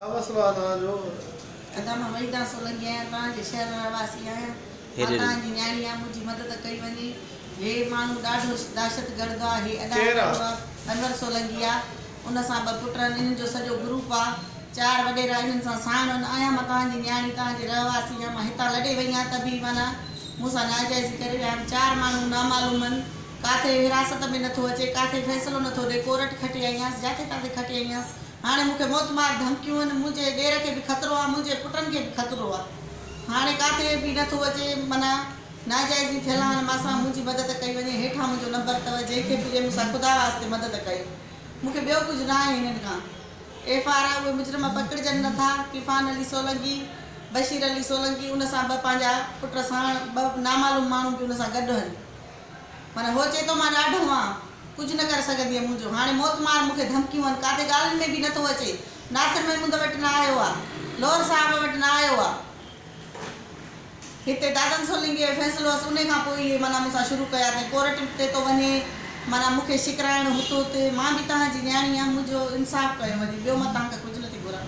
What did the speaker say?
ڇا مسئلو آهي توهان جو؟ ادا مان وحيده سولنگي آهيان توهان جي شهر رهواسي آهيان مان توهان جي نياڻي آهيان منهنجي مدد ڪئي وڃي هي ماڻهو ڏاڍو دهشت گرد آ هي اڏا ڪير آ؟ وارو آ انور سولنگي آ ان سان ٻه پٽ آهن انهن جو سڄو گروپ آ چار وڏيرا انهن سان ساڻ آهن آهيان مان توهان جي نياڻي توهان جي رهواسي آهيان مان هتان لڏي وئي آهيان ته به معنيٰ مون سان ناجائزي ڪري ويا آهن چار ماڻهو نامعلوم آهن ڪاٿي حراست ۾ نٿو اچي ڪاٿي فيصلو نٿو ڏي ڪورٽ کٽي آئي آهيانس جاٿي تاٿي کٽي آئي آهيانس هاڻي مون کي موتمار ڌمڪيون آهن، منهنجي ڏير کي به خطرو آهي، منهنجي پٽن کي به خطرو آهي. هاڻي ڪاٿي به نٿو اچي، معنيٰ ناجائزيون ٿيل آهن، مان سان منهنجي مدد ڪئي وڃي، هيٺان منهنجو نمبر اٿو، جنهن کي به ڏي مون سان خدا واسطي مدد ڪيو، مون کي ٻيو ڪجهه ناهي هنن کان. ايف آر اهي مجرم پڪڙجن نٿا، ڪفان علي سولنگي، بشير علي سولنگي، ان سان ٻه پنهنجا پٽ ساڻ، ٻه نامعلوم ماڻهو به ان سان گڏ آهن. معنيٰ هو چئي ٿو مان ڏاڍو آن، ڪجهه نه ڪري سگهندينء منهنجو. هاڻي موتمار مون کي ڌمڪيون هن، ڪاٿي ڳالهين ۾ به نٿو اچي. ناصر محمود وٽ نه آيو آ، لوهر صاحب وٽ نه آيو آ. هتي دادن سولنگيء جو فيصلو هئس، انهي کان پوء اهي معنيٰ مون سان شروع ڪيا اٿئين. ڪورٽ تي ٿو وڃي، معنيٰ مون کي شڪرائڻ هت هت. مان به توهان جي نياڻي آهيان، منهنجو انصاف ڪيو وڃي، ٻيو مان توهان کان ڪجهه نٿي گهران.